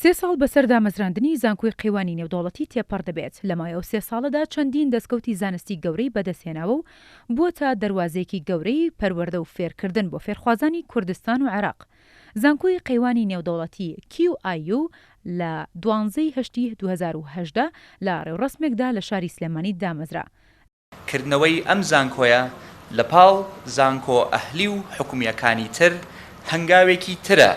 سێ ساڵ بەسەر دامەزراندنی زانکۆی قەیوانی نێودەوڵەتی تێپەڕ دەبێت، لە ماوەی ئەو سێ ساڵەدا چەندین دەستکەوتی زانستی گەورەی بەدەستهێناوە و بووەتە دەروازەیەکی گەورەی پەروەردە و فێرکردن بۆ فێرخوازانی کوردستان و عێراق. زانکۆی قەیوانی نێودەوڵەتی، QIU، لە دوانزە ی هەشتی 2018 لە ڕێوڕەسمێکدا لە شاری سلێمانی دامەزرا. کردنەوەی ئەم زانکۆیە لە پاڵ زانکۆ ئەهلی و حکومییەکانی تر هەنگاوێکی ترە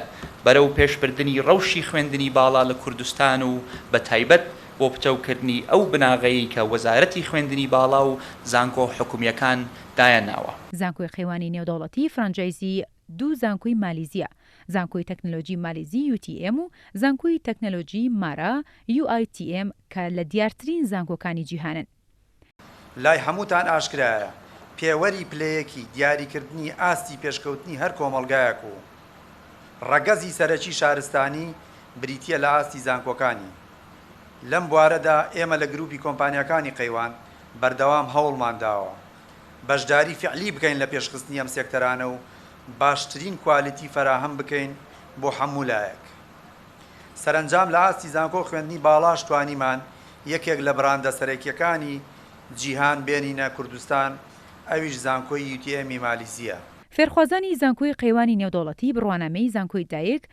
بەرەو پێشبردنی ڕەوشی خوێندنی باڵا لە کوردستان و بە تایبەت بۆ پتەوکردنی ئەو بناغەیەی کە وەزارەتی خوێندنی باڵا و زانکۆ حکومییەکان دایانناوە. زانکۆی قەیوانی نێودەوڵەتی فرانجایزی دوو زانکۆی مالیزییە، زانکۆی تەکنەلۆجی مالیزی UTM و زانکۆی تەکنەلۆجی مارا UiTM کە لە دیارترین زانکۆکانی جیهانن. لای هەمووتان ئاشکرایە پێوەری پلەیەکی دیاریکردنی ئاستی پێشکەوتنی هەر کۆمەڵگایەک و ڕەگەزی سەرەکی شارستانی بریتییە لە ئاستی زانکۆکانی. لەم بوارەدا ئێمە لە گروپی کۆمپانیاکانی قەیوان بەردەوام هەوڵمان داوە بەشداری فیعلی بکەین لە پێشخستنی ئەم سێکتەرانە و باشترین کوالیتی فەراهەم بکەین بۆ هەموو لایەک. سەرەنجام لە ئاستی زانکۆ و خوێندنی باڵاش توانیمان یەکێک لە بڕاندە سەرەکییەکانی جیهان بێنینە کوردستان، ئەویش زانکۆی UTM ی مالیزییە. فێرخوازانی زانکۆی قەیوانی نێودەوڵەتی بڕوانامەی زانکۆی دایک،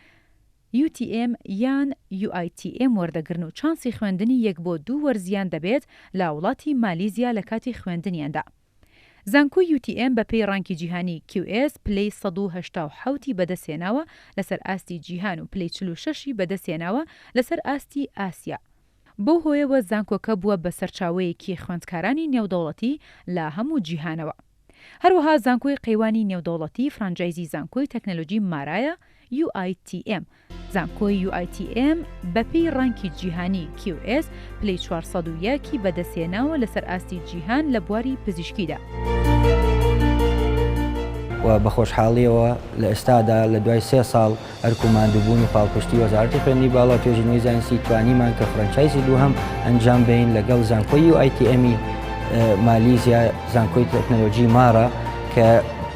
UTM، یان UiTM وەردەگرن و چانسی خوێندنی یەک بۆ دوو وەرزیان دەبێت لە وڵاتی مالیزیا لە کاتی خوێندنیاندا. زانکۆی UTM بەپێی ڕانکی جیهانی QS پلەی 187 ی بەدەستهێناوە لەسەر ئاستی جیهان و پلەی 46 ی بەدەستهێناوە لەسەر ئاستی ئاسیا. بەو هۆیەوە زانکۆکە بووە بە سەرچاوەیەکی خوێندکارانی نێودەوڵەتی لە هەموو جیهانەوە. هەروەها زانکۆی قەیوانی نێودەوڵەتی فرانجایزی زانکۆی تەکنەلۆجی مارایە، UiTM، زانکۆی UiTM بەپێی ڕانکی جیهانی QS پلەی 401 ی بەدەستهێناوە لەسەر ئاستی جیهان لە بواری پزیشکیدا. و بە خۆشحاڵییەوە لە ئێستادا لە دوای سێ ساڵ ئەرک و ماندووبوون و پاڵپشتی وەزارەتی خوێندنی باڵا و توێژینەوەی زانستی توانیمان کە فرەنچایزی دووهەم ئەنجام بەین لەگەڵ زانکۆی UiTM ی مالیزیا زانکۆی تەکنەلۆجی مارا کە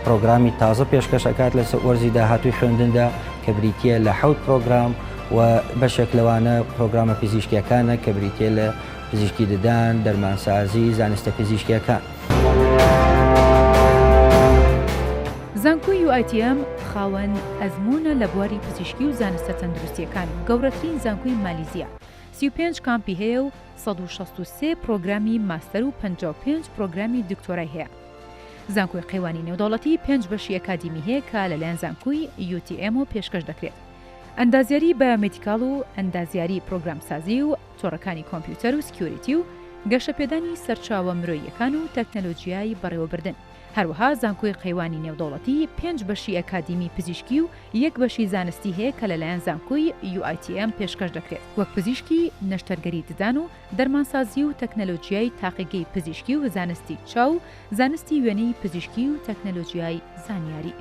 پرۆگرامی تازە پێشکەش ئەکات لە وەرزی داهاتووی خوێندندا کە بریتییە لە حەوت پرۆگرام و بەشێک لەوانە پرۆگرامە پزیشکییەکانە کە بریتییە لە پزیشکی ددان، دەرمانسازی، زانستە پزیشکییەکان. زانکۆی UiTM خاوەن ئەزموونە لە بواری پزیشکی و زانستە تەندروستییەکان و گەورەترین زانکۆی مالیزییە، 35 کامپی هەیە و 163 پرۆگرامی ماستەر و 55 پرۆگرامی دکتۆرای هەیە. زانکۆی قەیوانی نێودەوڵەتی پێنج بەشی ئەکادیمی هەیە کە لەلایەن زانکۆی UTM ەوە پێشکەش دەکرێت، ئەندازیاری بایۆمێدیکاڵ و ئەندازیاری پرۆگرامسازی و تۆڕەکانی کۆمپیوتەر و security و گەشەپێدانی سەرچاوە مرۆییەکان و تەکنەلۆجیای بەڕێوەبردن. هەروەها زانکۆی قەیوانی نێودەوڵەتی پێنج بەشی ئەکادیمی پزیشکی و یەک بەشی زانستی هەیە کە لەلایەن زانکۆی UiTM پێشکەش دەکرێت وەک پزیشکی نەشتەرگەری ددان و دەرمانسازی و تەکنەلۆجیای تاقیگەی پزیشکی و زانستی چاو و زانستی وێنەی پزیشکی و تەکنەلۆجیای زانیاری.